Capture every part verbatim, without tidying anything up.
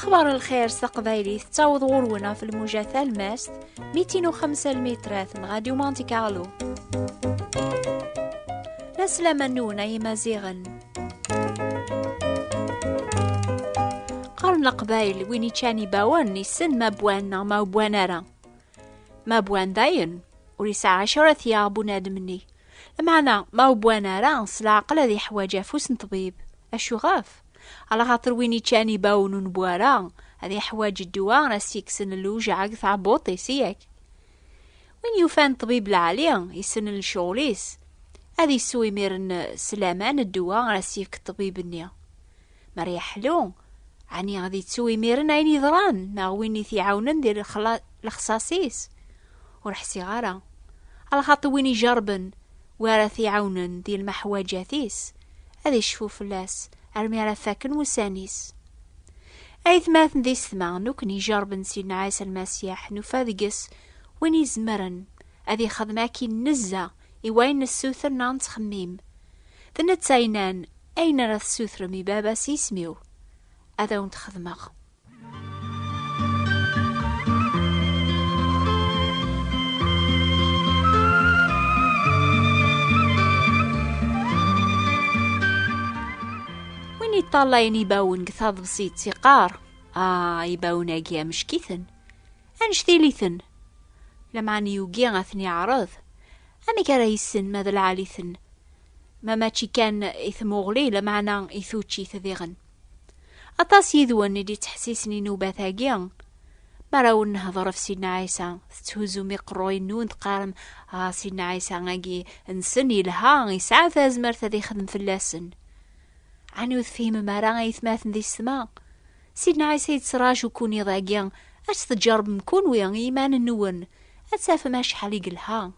Axbar lxir s teqbaylit tettaweḍ ɣur-wen ɣef lmuja talmast, mitin u xemsa lmitrat n Radio Monte Carlo. La slama-nwen ay Imaziɣen. Qqaren Leqbayel, win iččan ibawen, issen ma wwan neɣ ma ur wwan ara. Ma wwan dayen, ur yesɛi acu ara t-yaɣ bunadem-nni. Lameɛna, ma ur wwan ara, s leɛqel ad iḥwaǧ afus n ṭṭbib. Acu ɣef? Alaxaṭer win iččan ibawen ur newwi ara, ad iḥwaǧ ddwa ara s-yekksen lewjeɛ deg tɛebbuṭ-is, yak. Win yufan ṭṭbib lɛali, yessnen lecɣel-is, ad yessu imiren s laman ddwa ara s-yefk ṭṭbib-nni. Mi ara yeḥlu, ɛni ad yettu imiren ayen yeḍran, neɣ win i t-iɛawnen di lexla-, lexṣaṣ-is? Ur ḥsiɣ ara. Alaxaṭer win ijerben, wi ara t-iɛawnen di lmeḥwaǧat-is, ad icfu fell-as armi ara faken wussan-is. Aytmaten d isetma, nekkni ijerben Sidna Ɛisa Lmasiḥ, nufa deg-s win izemren ad ixdem akin nezzeh i wayen nessuter neɣ nettxemmim. D netta yennan, ayen ara tessutrem i Baba s yisem-iw, ad awen-t-xedmeɣ. Win yeṭṭalayen ibawen deg taḍebsit iqqar, ah, ibawen-agi ameck-iten, annect-iten. Lameɛna yugi ad ten-iɛreḍ. Amek ara yessen ma d lɛali-ten? Ma mačči kan i tmuɣli, lameɛna i tuččit diɣen. Aṭas yid-wen i d-ittḥessisen i nnubat-agi. Mi ara wen-nehḍer ɣef Sidna Ɛisa, tetthuzzum iqerruyen-nwen, teqqarem, ah, Sidna Ɛisa-agi-nsen yelha, yesɛa tazmert ad ixdem fell-asen. Ɛni ur tefhimem ara, aytmaten d isetma? Sidna Ɛisa yettraǧu-ken iḍ-agi, ad tt-tǧerbem kunwi i yiman-nwen, ad tafem acḥal i yelha,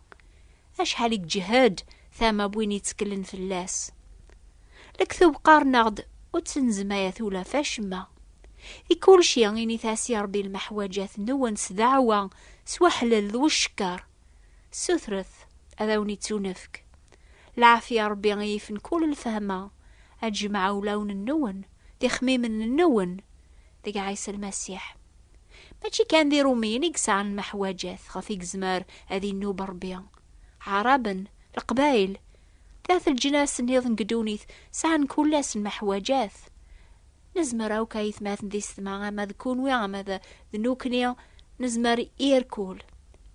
acḥal i yeǧhed tama n win yetteklen fell-as. Lektub qqaren-aɣ-d, ur ttenzem ay at ulaf acemma. Di kulci, init-as i Ṛebbi lmeḥwaǧat-nwen s ddeɛwa, s weḥlel d wecekkeṛ. Sutret, ad awen-ittunefk. Lɛafya Ṛebbi i yifen kul lfehma, ad jemɛeɣ ulawen-nwen, d ixemmimen-nwen, deg Ɛisa Lmasiḥ. Mačči kan d Iṛumiyen i yesɛan lmeḥwaǧat ɣef i yezmer ad inub Ṛebbi. Ɛaraben, Leqbayel, dat leǧnas nniḍen deg ddunit sɛan kul ass lmeḥwaǧat. Nezmer akk, aytmaten d isetma, ama d kunwi, ama d, d nukni, nezmer irkul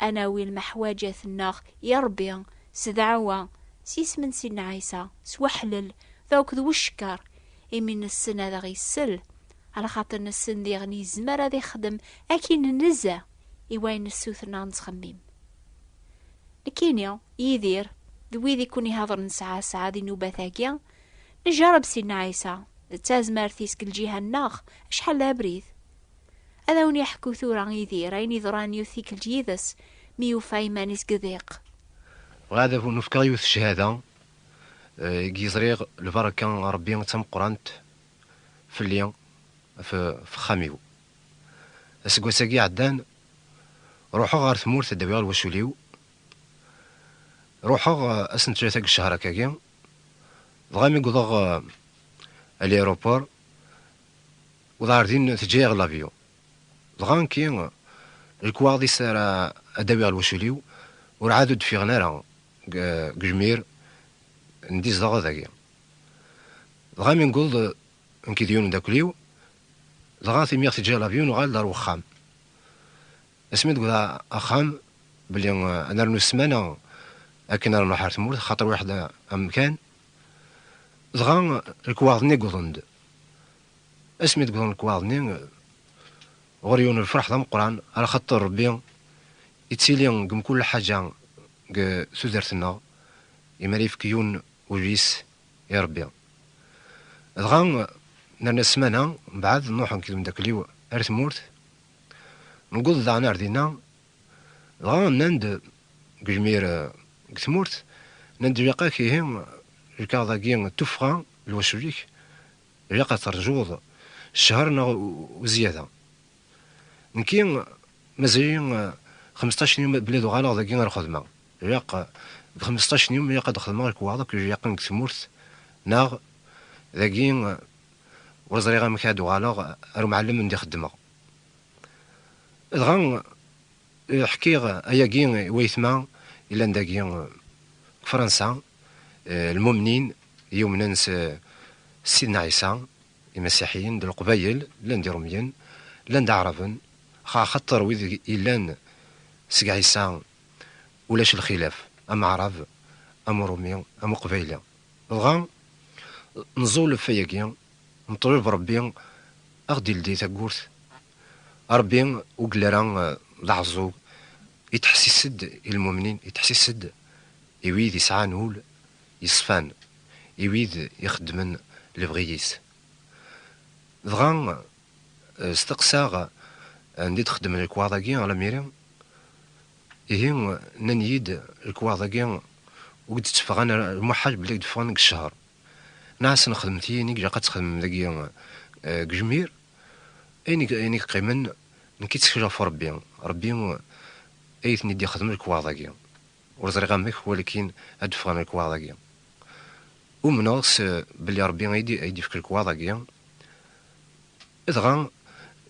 ad nawi lmeḥwaǧat-nneɣ i Ṛebbi, s ddeɛwa, s yisem n Sidna Ɛisa, s weḥlel, d akked weckeṛ, imi nessen ad aɣ-issel, alaxaṭer nessen diɣen yezmer ad ixdem akin nezzeh i wayen nessuter neɣ nettxemmim. Nekkini, Yidir, d wid i kun-ihadren saɛa saɛa di nnubat-agi, njerreb Sidna Ɛisa, d tazmert-is deg lǧiha-nneɣ, acḥal d abrid. Ad awen-yeḥku tura Yidir ayen yeḍran yiwet tikkelt yid-s, mi yufa iman-is deg diq. Bɣiɣ ad awen-fkeɣ yiwet ccahada, eh, i ẓriɣ lbaraka n Ṛebbi d tameqqrant fell-i, f, f uxxam-iw. Aseggas-agi iɛeddan, ruḥeɣ ɣer tmurt ad d-awiɣ lwacul-iw. Ruḥeɣ, eh, ass n tlata deg ccehṛ akkagi, dɣa mi wwḍeɣ, eh, à l'aéroport, wwḍeɣ ɣer din teǧǧa-yaɣ l'avion. Dɣa nekki, eh, lekwaɣeḍ-is ara ad d-awiɣ lwacul-iw, urɛad ur d-ffiɣen ara deg, deg ujmir n d-izdeɣ dagi. Dɣa mi newweḍ, nekki d yiwen n umeddakel-iw, dɣa timiɣ teǧǧa l'avion, nuɣal-d ar wexxam. Asmi d-wwḍeɣ axxam, belli, eh, ad nernu ssmana akken ara nruḥ ar tmurt, xaṭer wiḥed amkan. Dɣa lekwaɣeḍ-nni wwḍen-d. Asmi d-wwḍen lekwaɣeḍ-nni, ɣur yiwen lferḥ d ameqqran, ala xaṭer Ṛebbi yettili deg mkul lḥaǧa deg tudert-nneɣ, imi ara yefk yiwen wul-is i Ṛebbi. Dɣa nerna ssmana, mbeɛd nruḥ nekk d umeddakel-iw ar tmurt, newweḍ daɣen ar dinna, dɣa nnan-d deg ujmir, eh, deg tmurt, nnan-d ilaq-ak ihi lkaɣeḍ-agi n tuffɣa n lwacul-ik, ilaq ad terǧuḍ ccher neɣ u, u zzyada. Nekki, mazal-iyi, eh, xmesṭac n yum belli ad uɣaleɣ dagi ar lxedma. Ilaq, eh, deg xmesṭac n yum ilaq ad xedmeɣ lekwaɣeḍ akk ilaqen deg tmurt, neɣ dagi, eh, ur ẓriɣ amek ad uɣaleɣ ar umɛellem n d-ixeddmeɣ. Dɣa, eh, ḥkiɣ ayagi i waytma yellan dagi, eh, deg Fransa, eh, lmumnin yumnen s, s Sidna Ɛisa, imasiḥiyen d leqbayel, llan d irumyen, llan d aɛraben, xa-, axaṭer wid yellan seg Ɛisa ulac lxilaf, am aɛrab, am urumi, am uqbayli. Dɣa, nẓul ɣef wayagi, neṭleb Rebbi a ɣ-d-ildi tawwurt. Rebbi ur yelli ara, eh, d aɛeẓẓug, yettḥessis-d i lmumnin, yettḥessis-d i wid yesɛan ul yeṣfan, i wid ixeddmen lebɣi-is. Dɣa, eh, steqsaɣ, eh, anda i d-xeddmen lekwaɣeḍ-agi a la mairie? Ihi, nnan-iyi-d lekwaɣeḍ-agi ur d-tteffɣen ara, lmuḥal belli ad d-ffɣen deg ccher. Nniɣ-asen xedmet-iyi ayen i ilaq ad txedmem dagi, eh, deg ujmir, ayen i, ayen i yeqqimen, nekk i ttekleɣ ɣef Rebbi. Rebbi ay ten-id-ixdem lekwaɣeḍ-agi. Ur ẓriɣ amek, walakin ad d-ffɣen lekwaɣeḍ-agi. Umneɣ s belli Rebbi ay d-, ay d-ifk lekwaɣeḍ-agi. Dɣa,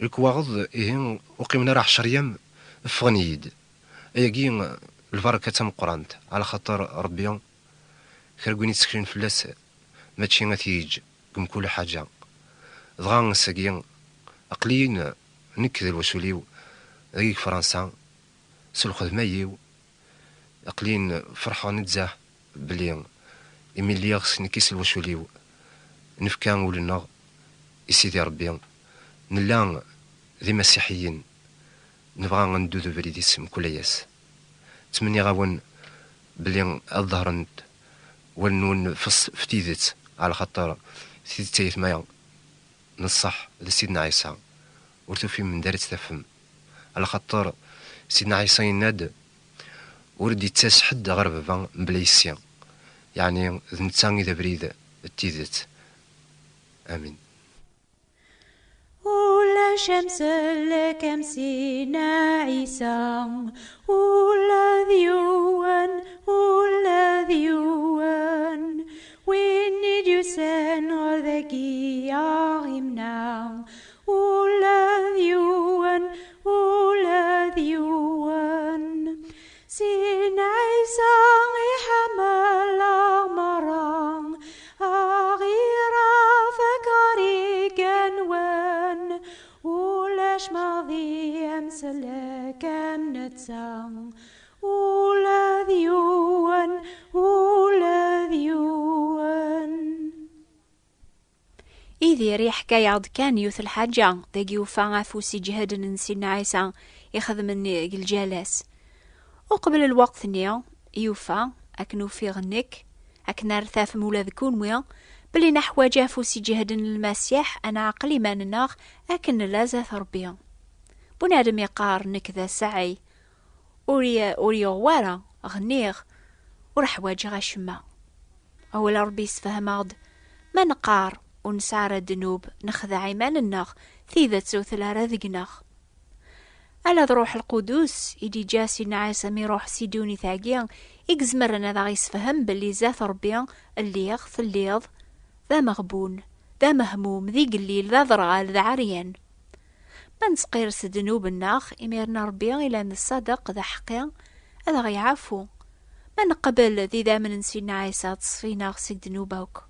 lekwaɣeḍ, ihi, ur qqimen ara ɛecr yam, ffɣen-iyi-d. Ayagi, lbaraka d tameqqrant, ɛla xaṭer Rebbi, kra n win yetteklen fell-as, mačči ad t-yeǧǧ deg mkul ḥaǧa. Dɣa ass-agi, aql-iyi nekk d lwacul-iw dagi deg Fransa, s lxedma-iw, aql-iyi ferḥeɣ nezzeh belli imi lliɣ s nekk i s lwacul-iw, nefka ul-nneɣ i Sidi Rebbi, nella d imasiḥiyen, nebɣa ad neddu d ubrid-is mkul ass. Ttmenniɣ-awen belli ad ḍehrent wallen-nwen f s-, f tidet, ɛla xaṭer tidet ay atma n ṣṣeḥ d Sidna Ɛisa. Ur tufim anda ara tt-tafem. Ɛla xaṭer Sidna Ɛisa yenna-d, ur d-yettas ḥedd ɣer Baba mebla yessi. Yeɛni d netta i d abrid d tidet. Amin. Ulac amsellek am Sidna Ɛisa, ula d yiwen, ula d yiwen. Win i d-yusan ɣer dagi a ɣ-imneɛ, ula d yiwen, ula d yiwen. Sidna Ɛisa iḥemmel-aɣ merra, a ɣ-irra f akerrigan-nwen. Ulac maḍi amsellek am netta, ula d yiwen, ula d yiwen. Idir yeḥka-yaɣ-d kan yiwet lḥaǧa dagi yufa afus iǧehden n Sidna Ɛisa ixedmen deg lǧal-as. Uqbel lweqt-nni, yufa, akken ufiɣ nekk, akken ara tafem ula d kunwi, belli neḥwaǧ afus iǧehden n Lmasiḥ ad nɛqel iman-nneɣ akken nella zdat Ṛebbi. Bunadem iqqar, nekk d asaɛi, ur y-, ur yuɣ wara, ɣniɣ, ur ḥwaǧeɣ acemma. Awal n Ṛebbi yessefhem-aɣ-d, ma neqqar ur nesɛi ara ddnub, nexdeɛ iman-nneɣ, tidet ur telli ara deg-neɣ. Ala d Ṛuḥ Lqudus i d-iǧǧa Sidna Ɛisa mi iṛuḥ si ddunit-agi i izemren ad aɣ-yessefhem belli zdat Ṛebbi lliɣ, telliḍ, d ameɣbun, d amehmum, d igellil, d aderɣal, d aɛeryan. Ma nettqiṛes ddnub-nneɣ, imiren Ṛebbi ilan d ṣṣadeq, d aḥeqqi, ad aɣ-yeɛfu. Ma neqbel d idammen n Sidna Ɛisa, teṣfi-naɣ seg ddnub akk.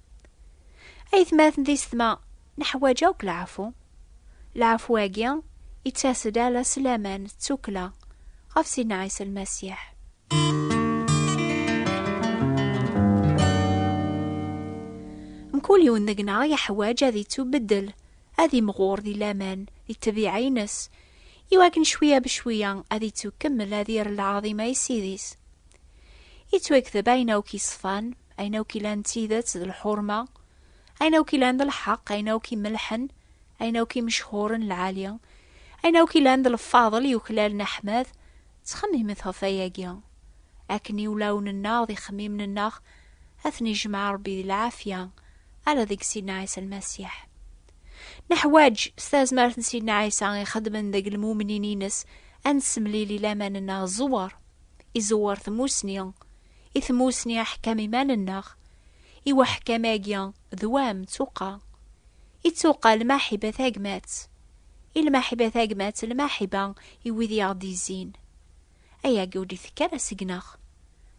Aytmaten d isetma, neḥwaǧ akk leɛfu. Leɛfu-agi yettas-d ala s laman d tukkla ɣef Sidna Ɛisa Lmasiḥ. Mkul yiwen deg-neɣ yeḥwaǧ ad ittubeddel, ad imɣur di laman, di ṭṭbiɛa-ines, iwakken cwiya becwiya ad ittukemmel ad yerr lɛaḍima i Ssid-is. Ittwakteb ayen akk yeṣfan, ayen akk ilan d tidet d lḥurma, ayen akk ilan d lḥeqq, ayen akk imellḥen, ayen akk imechhuren lɛali, ayen akk ilan d lfaḍel yuklalen aḥmad, ttxemmimet ɣef wayagi. Akken i ulawen-nneɣ d ixemmimen-nneɣ, ad ten-ijmeɛ Ṛebbi di lɛafya, ala deg Sidna Ɛisa Lmasiḥ. Neḥwaǧ s tazmert n Sidna Ɛisa ixeddmen deg lmumnin-ines, ad nessemlili laman-nneɣ ẓẓwer. Iẓewwer tmusni, i tmusni aḥkam iman-nneɣ, i waḥkam-agi d wam d tuqqa. Ittuqal lmaḥiba tagmat. I lmaḥiba tagmat, lmaḥiba i wid i aɣ-d-izzin. Ayagi ur d-itekk ara seg-neɣ.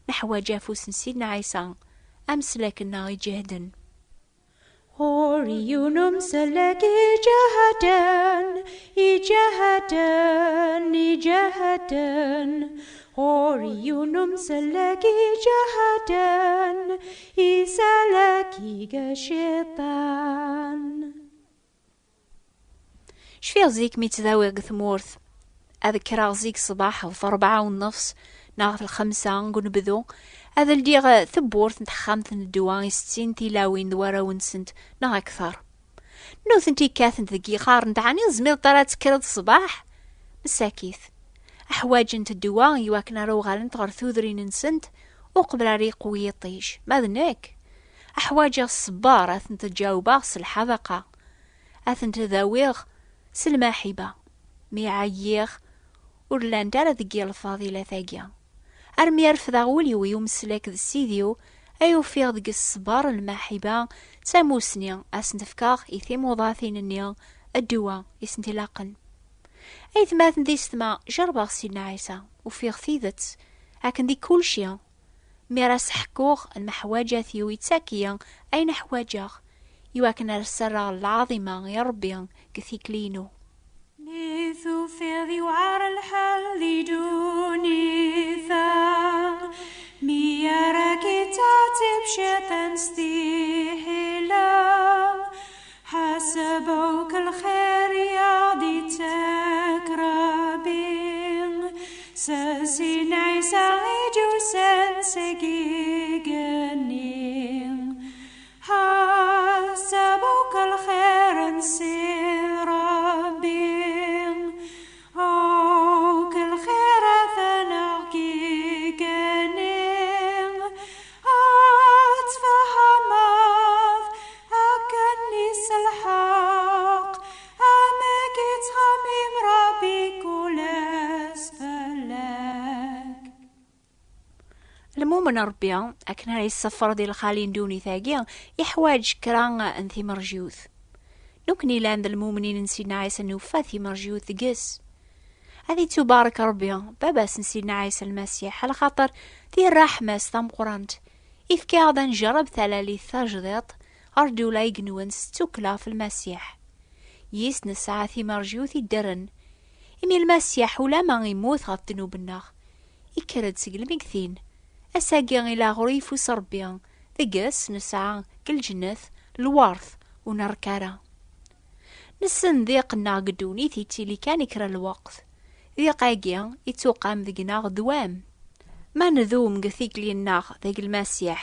Neḥwaǧ afus n Sidna Ɛisa, ameslak-nneɣ iǧehden. Ɣur-i yiwen umsellek iǧehden, iǧehden, iǧehden. Ɣur-i yiwen umsellek iǧehden, isalak-ig cciṭan. Cfiɣ zik mi ttdawiɣ deg tmurt, ad kkreɣ zik ṣṣbeḥ ɣef rebɛa u nnefs neɣ ɣef lxemsa deg unebdu, ad ldiɣ tewwurt n texxamt n ddwa i settin tilawin d warraw-nsent neɣ akter. Nutenti kkatent deg yiɣar n dɛani ur tezmireḍ ara ad tekkreḍ ṣṣbeḥ? Msakit. Ḥwaǧent ddwa i wakken ara uɣalent ɣer tudrin-nsent uqbel ara yeqwi yiṭij. Ma d nekk, ḥwaǧeɣ ṣṣber ad tent-ǧawbeɣ s lḥadaqa, ad tent-dawiɣ s lmaḥiba. Mi ɛyiɣ, ur llant ara deg-i lfaḍilat-agi. Armi refdeɣ ul-iw i umeslak d Sidi-w, ay ufiɣ deg-s ṣṣber n lmaḥiba d tamusni, ad sen-d-fkeɣ i timuḍatin-nni ddwa i sent-ilaqen. Aytmaten d yessetma, jerbeɣ Sidna Ɛisa, ufiɣ tidet, akken di kulci. Mi ara s-ḥkuɣ lmeḥwaǧat-iw, ittak-iyi ayen ḥwaǧeɣ, iwakken ara s-rreɣ lɛaḍima i Ṛebbi deg tikli-inu. Mi tufiḍ yewɛer lḥal di ddunit-a, mi ara k-ittɛettib cciṭan s tiḥila, ḥaseb akk lxir i aɣ-d-ittak Ṛebbi, s Sidna Ɛisa i d-yusan seg igenni. Ḥaseb akk lxir n Si Ṛebbi, akk lxirat n aɣ-igenni, ad tfehmeḍ akken s lḥeqq amek ittxemmim Ṛebbi kul ass fell-ak. Lmumen n Ṛebbi, akken ara yesseffer di lxali n ddunit-agi, yeḥwaǧ kra n timerjiwt. Nekkni llan d lmumnin n Sidna Ɛisa, nufa timerjiwt deg-s. Ad ittubarek Ṛebbi, Baba-s n Sidna Ɛisa Lmasiḥ, alaxaṭer di ṛṛeḥma-s tameqqrant, ifka-aɣ-d ad njerreb talalit tajdiṭ ɣer ddula igenwen s ttukkla ɣef Lmasiḥ. Yis nesɛa timerjiwt iddren, imi Lmasiḥ ulamma immut ɣef ddnub-nneɣ, ikker-d seg lmegtin. Ass-agi ila ɣur yeffus Ṛebbi, deg-s nesɛa deg lǧennet lweṛt ur nerk ara. Nessen diq-nneɣ deg ddunit yettili kan i kra n lweqt. Diq-agi ittuqam deg-neɣ dwam. Ma ndum deg tikli-nneɣ deg Lmasiḥ,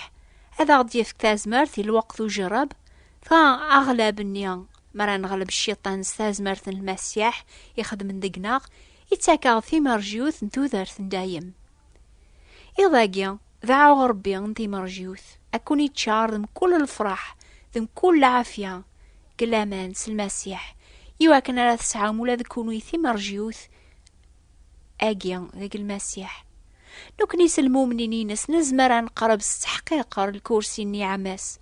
ad aɣ-d-yefk tazmert i lweqt ujerreb, dɣa aɣlab-nni, mi ara neɣleb cciṭan s tazmert n Lmasiḥ ixedmen deg-neɣ, ittak-aɣ timerjiwt n tudert n dayem. Iḍ-agi, dɛuɣ Ṛebbi n timerjiwt, ad ken-iččar d mkul lefṛaḥ, d mkul lɛafya, deg laman s Lmasiḥ, iwakken ara tesɛum ula d kunwi timerjiwt agi deg Lmasiḥ. Nekkni s lmumnin-ines nezmer ad neqreb s tteḥqiq ɣer lkursi n nniɛam-as,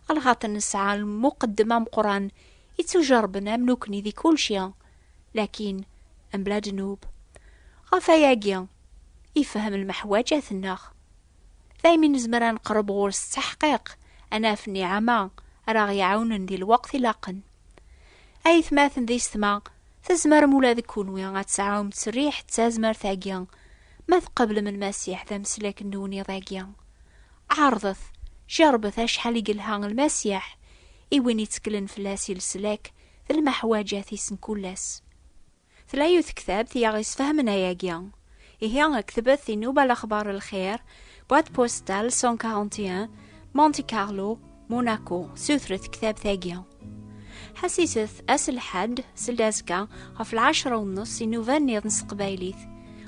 alaxaṭer nesɛa lmuqeddem ameqqran ittujerrben am nekkni di kulci, lakin mebla ddnub. Ɣef wayagi, ifhem lmeḥwaǧat-nneɣ. Daymi nezmer ad neqreb ɣur-s s tteḥqiq, ad naf nniɛama ara ɣ-iɛawnen di lweqt ilaqen. Aytmaten d yessetma, tzemrem ula d kunwi ad tesɛum ttesriḥ d tazmert-agi, ma tqeblem Lmasiḥ d ameslak-nwen iḍ-agi. Ɛerḍet, jerbet acḥal i yelha Lmasiḥ i win itteklen fell-as i leslak d lmeḥwaǧat-is n kul ass. Tella yiwet tektabt i aɣ-isfehmen ayagi. Ihi, ktbet i Nnuba Lexbar Lxir, boîte postale cent quarante et un, Monte Carlo, Monaco, sutret tektabt-agi. Ḥassiset ass Lḥedd, seld azekka, ɣef lɛecra u nneṣ i nnuba nniḍen s teqbaylit.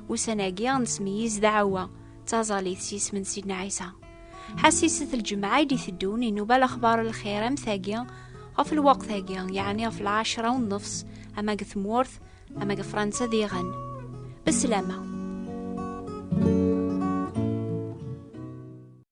Ussan-agi ad nesmeyyez dɛawa d taẓallit s yisem n Sidna Ɛisa. Ḥassiset lǧemɛa i d-iteddun i Nnuba Lexbar Lxir am tagi, ɣef lweqt-agi, yeɛni ɣef lɛecra u nnefṣ, ama deg tmurt, ama deg Fransa diɣen. Beslama.